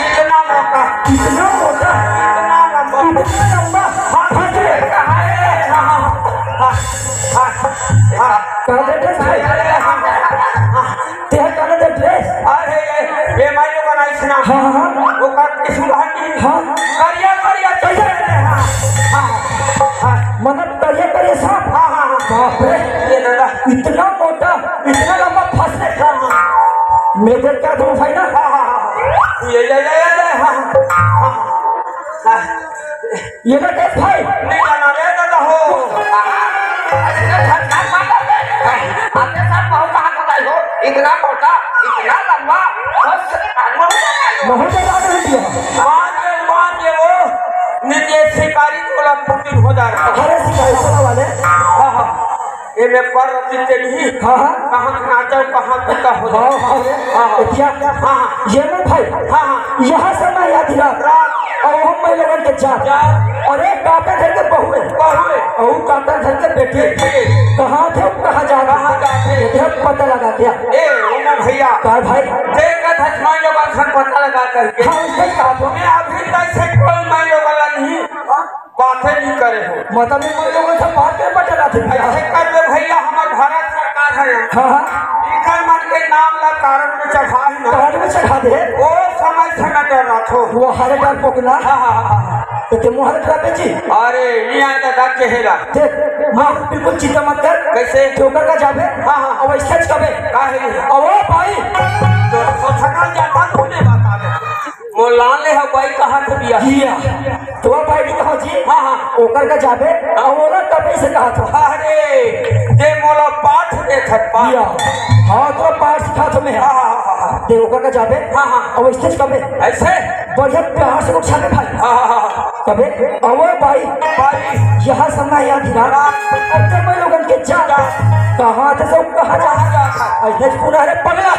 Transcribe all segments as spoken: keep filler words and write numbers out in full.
इतना मोटा, इतना मोटा, इतना लंबा, इतना लंबा, हाथ, हाथ, हाथ, हाथ, हाथ। कहाँ बैठे थे? तेरे काले दे ड्रेस। अरे, ये, ये माइलो का नाइस ना। हाँ, हाँ, हाँ। वो कर के सुबह की। हाँ। करिया, करिया, करिया। हाँ, हाँ, हाँ। मतलब करिया, करिया सांप। हाँ, हाँ, हाँ। बाप रे। ये दादा। इतना मोटा, इतना लंबा फंस गया। हाँ, हाँ। मैं देख क्या दूँ भाई ना? हाँ, हाँ, हाँ, हाँ। ये, ये, ये, ये, ये, हाँ, हाँ। हाँ, हाँ। ये ना देख भाई। नहीं जाना रे दादा हो। अरे, झटका मार दे। आपके साथ बहू कहाँ को गई हो? इतना मोटा, इतना लंबा, बस आदमी हो जाता है। बहुत ज्यादा नहीं दिया। मान ले, मान ले वो, नहीं तो ये शिकारी टोला फुटिंग हो जा रहा है। अरे शिकारी टोला वाले। हाँ, हाँ। ये मैं पर रखी के नहीं। हाँ, हाँ। कहाँ नाचा, कहाँ पीता हो। हाँ, हाँ। हाँ, हाँ। क्या? हाँ, हाँ। ये मैं भाई। हाँ, हाँ। यहाँ से मैं आधी रात। रात। और वो मैं लोगन के जात। जात। और एक काका घर के बहुए। बहुए। और वो काका घर के बेटी। बेटी। कहाँ थे, कहाँ जा रहा? कहाँ जाते? ये पता लगा क्या? ए, उमर भैया। का भाई? देखा था, मैं लोगन से पता लगा करके। हाँ, उसने कहा था। मैं अभी तक से कोई मैं लोगन नहीं बातें नहीं करे हो। मतलब, मैं लोगों से बात नहीं पटरा थी भैया। ऐसे कर दे भैया, हमार भारत सरकार है। हाँ, हाँ। इधर मन के नाम ला कारण में चढ़ा ही ना। कारण में चढ़ा दे। वो समय से मैं डर रहा था। वो हरे डर पोकना। हाँ, हाँ, हाँ, हाँ। तो ते मोहर डर पे जी। अरे, नहीं आया था, डर के हेला। देख, माँ, बिल्कुल चिंता मत कर। कैसे? ठोकर का जाबे। हाँ, हाँ। अब ऐसे कबे। का है? अब वो भाई। तो, तो थकल जाता, तूने बता दे। वो लान ले हो भाई, कहाँ से दिया? दिया। तो भाई जी कहो जी, हाँ, हाँ। ओकर का जाबे, हाँ। और ओला तबे से कहा था। अरे, ते मोला पाठ देत हस, पाठ। दिया। हाँ, तो पाठ सिखा तो मैं। हाँ, हाँ, हाँ, हाँ। ते ओकर का जाबे, हाँ, हाँ। और ऐसे कबे। ऐसे? बढ़िया प्यार से उठा के भाई। हाँ, हाँ, हाँ, हाँ। कबे, अवो भाई। भाई। यहाँ समय याद दिला। हाँ। अब ते मैं लोगन के जा। जा। कहाँ थे सब, कहाँ जा? कहाँ जा? ऐसे सुना रे पगला।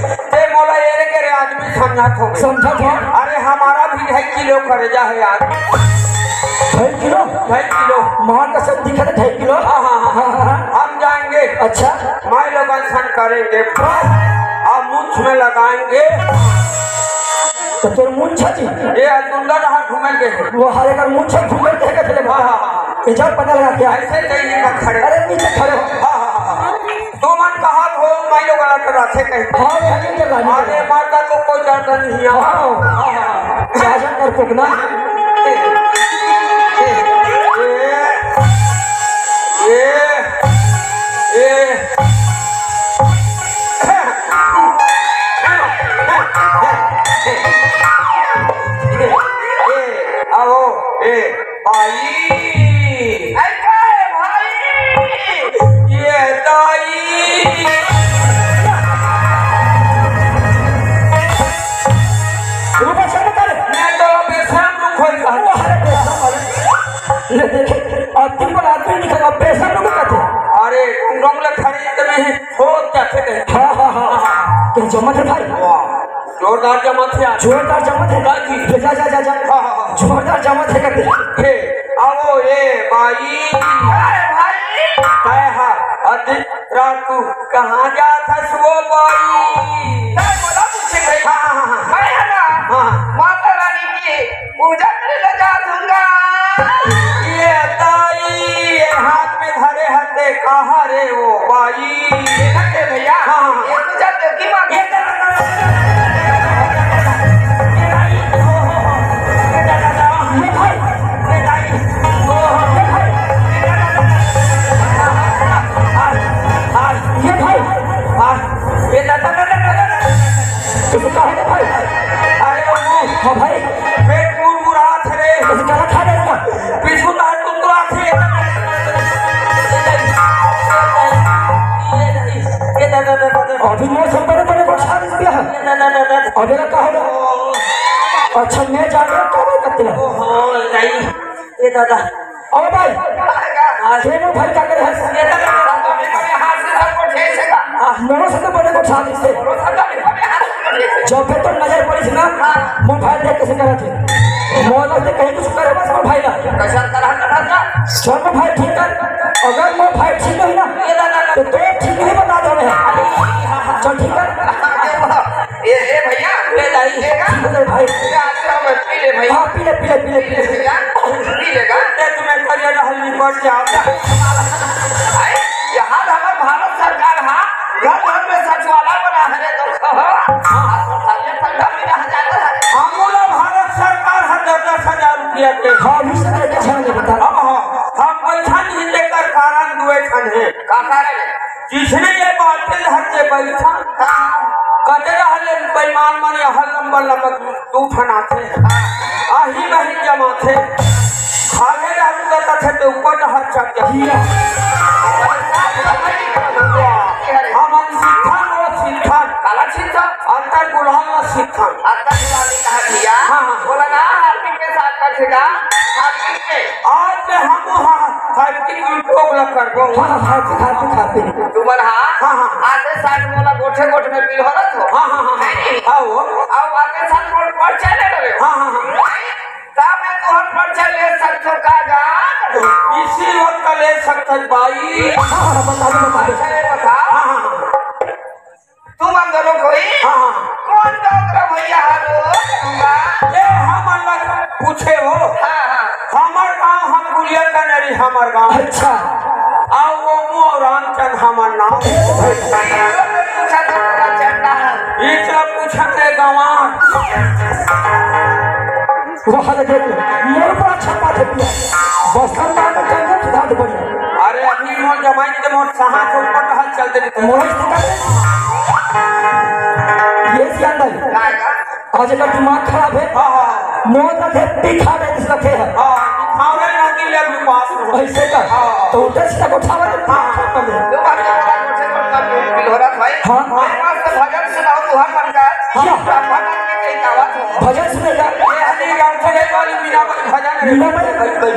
ते मोला एरे के रे आदमी समझत हो। समझत हो? अरे, हमारा भी ढाई किलो करेजा है यार। ढाई किलो? ढाई किलो। माँ कसम दिखा दे, ढाई किलो। हाँ, हाँ, हाँ। हाँ, हाँ, हाँ। हम जाएंगे। अच्छा। माई लोगन सन करेंगे। अब मूछ में लगाएंगे। तो तोर मूछ जी? ये दुंदा रहा घूमेंगे। वो हरे कर मूछ घूमेंगे कहते ले। हाँ, हाँ, हाँ। इधर पता लगा क्या? ऐसे कहीं का खड़े। अरे, नीचे खड़े हो। हाँ, हाँ, हाँ, हाँ। तो मन कहा हो, मैं लोग गलत रास्ते कहीं। हाँ, वो हमें के लाने अरे, का। माता को कोई दर्द नहीं है। हाँ। हाँ, हाँ, हाँ। जा, जा कर फूकना। ए, ए, ए, ए। ए, आओ, ए। भाई। ऐ काय भाई? ये दाई। रुको, शर्म कर। मैं तो बेशरम रुक होई कहा। अरे, बेशरम वाले। ले देखे, आदमी पर आदमी निकल, अब बेशरम रुक कहते। अरे, तुम लोग ले खरीद में ही हो जाते हैं। हाँ, हाँ, हाँ। क्या जमत है भाई? वाह। जोरदार जमत हे आज। जोरदार जमत हे। का जी? जा, जा, जा, जा। हाँ, हाँ, हाँ। जोरदार जमत हे कते। हे, आवो ए बाई। अरे भाई। काय हा? अ, रात तू कहाँ जात हस वो बाई? काय बोला तुझे भाई? हाँ, हाँ, हाँ, हाँ। मैं है ना, हाँ। माता रानी की पूजा करे ला जात हूँगा। ये ताई, ये हाथ में धरे हते कहाँ रे वो बाई? ये ना दे भैया, हाँ, हाँ। ये तो जब की बात ये ये भाई, हाँ, ये ना, ना, ना, ना, ना, ना। तुझे कहा है भाई? अरे वो हाँ भाई। पेट मुरमुरात रे। तुझे कहा खा जाएगा? पीछू तार तुम तो आखे। ये दादा, दादा, दादा। अभी वो सब बड़े बड़े को छाप दिया है। दादा, दादा, दादा। और मेरा कहा है? अच्छा, मैं जान रहा हूँ, क्या बात करते हैं? ओहो, नहीं। ये दादा। ओ भाई, हाँ। दोनों भाई का करे है? ये दादा, दादा, दादा, हाथ से सबको ठेसेगा। हाँ। मोरो से तो बड़े को छाप इससे। मोरो से तो बड़े हाथ से ठेसेगा। जब फिर तो नजर पड़ी थी ना, हाँ। मोर भाई देख कैसे करा थे। मोर लग से कहीं कुछ करे बस मोर भाई ना। कैसा करा, करा था? चल मोर भाई ठीक कर। अगर मोर भाई ठीक नहीं ना, ये दादा, दादा। तो तू ठीक नहीं बता दो मैं। चल ठीक कर। ए, ए भैया, ए दाई। लेगा? पी ले भाई। ए, आज तो हम पी ले भाई। हाँ, पी ले, पी ले, पी ले, पी ले। पी लेगा? पी लेगा? ए, तुम्हें करिया हल्दी पड़ जाओ। भाई, ये हाल हमार भारत सरकार हा, घर घर में सचिवालय बना है रे, तो कहो। हाँ। अस्पताल में ठंडा भी रह जाता है। हम बोला भारत सरकार है दस दस हजार रुपया के। हाँ, अभी से लेके जाएंगे, बता। अब हाँ, हम पैसा नहीं देकर कारण दुए ठन है। का कारण है? जिसने ये बातें धर के बैठा, कटे रहले बेईमान मन, ये हर नंबर लगत तू ठनाथे। आही नहीं जमाथे। खाले रहलू त तथे ते ऊपर डहर चढ़ जाही। हमन सिद्धन, वो सिद्धन। काला सिद्धन? अंतर गुलाल ला सिद्धन। अंतर गुलाल नहीं कहा भैया। हाँ, हाँ। बोला ना, हार्दिक के साथ बैठेगा, हार्दिक के। आज से हम वहाँ हार्दिक की उपयोग ला करबो। हाँ, हाँ, हार्दिक, हार्दिक, हार्दिक। तुमन हाँ? हाँ, हाँ। आते साथ मोला गोठे गोठ में पिलहोरत हो। हाँ, हाँ, हाँ, हाँ। नहीं। हाँ, वो। अब आते साथ मोर परिचय ले रहे हो। हाँ, हाँ, हाँ। का मैं तुहर परिचय ले सकथो का गा? इसी वक्त ले सकत बाई। हाँ, हाँ, बता दे, बता दे। अच्छा, ये बताओ। हाँ, हाँ, हाँ। तुमन दोनों कोई हाँ, हाँ। कौन गाँव का भैया हरो? ये हमन ला पूछे हो। हाँ, हाँ। हमर गाँव हम गुलिया कनेरी हमर गाँव। अच्छा। अउ वो मो रामचंद हमर नाम। पूछा तो पूरा चलता है। इतना पूछत रे गंवार। वाह रे बेटे, मोर पर अच्छा बात है पिया। बस्तर में तो चल गए सुधार बढ़िया। अरे अभी मोर जमाई के मोर सहा से ऊपर कहा चल दे। मोर से कर। ये सियान भाई। आज का दिमाग खराब है। हाँ, हाँ। मोर का खेत दिखा दे, इसका खेत है। हाँ, दिखाओ रे, नदी ले भी पास में। ऐसे का? हाँ। तो उधर से को उठावा दे, हाँ। खत्म कर दे। दो बार के बोला, मोर से कोई काम नहीं, बिल हो रहा था भाई। हाँ। मेरे पास तो भजन सुनाओ, तुहर मन का। हाँ। ब्रह्मानंद के कहीं गावा तो। भजन सुनेगा? ये हनी रामचंद्र वाली मीना बाई भजन है। मीना बाई?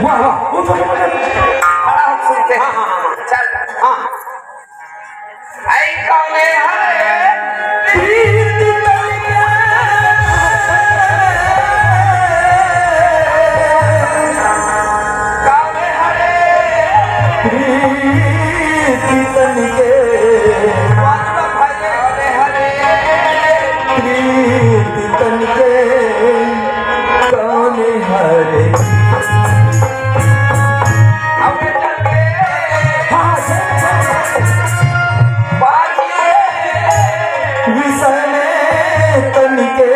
वाह, वाह। वो तो खड़ा हो सुनते हैं। हाँ, हाँ, हाँ। चल। हाँ। आई कौने हरे प्रीत ललिता। कौने हरे प्रीत तन के। कौने हरे प्रीत तन के। कौने हरे विषय तनिके।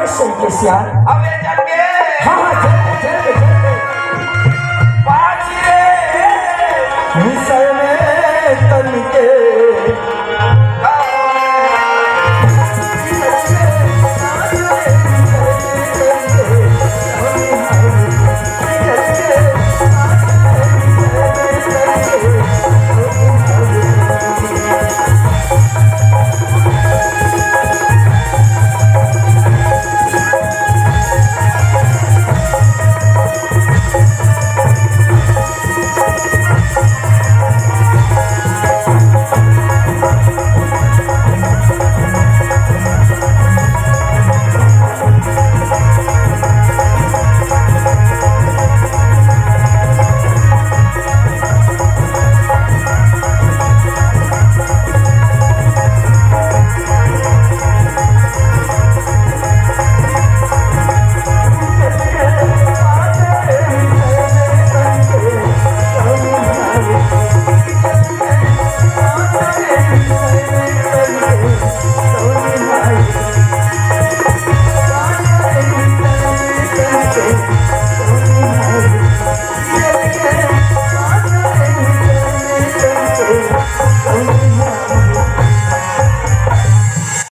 सही के सियान। अबे जग के। हाँ, हाँ, जग के, जग के, जग के। पाछी रे।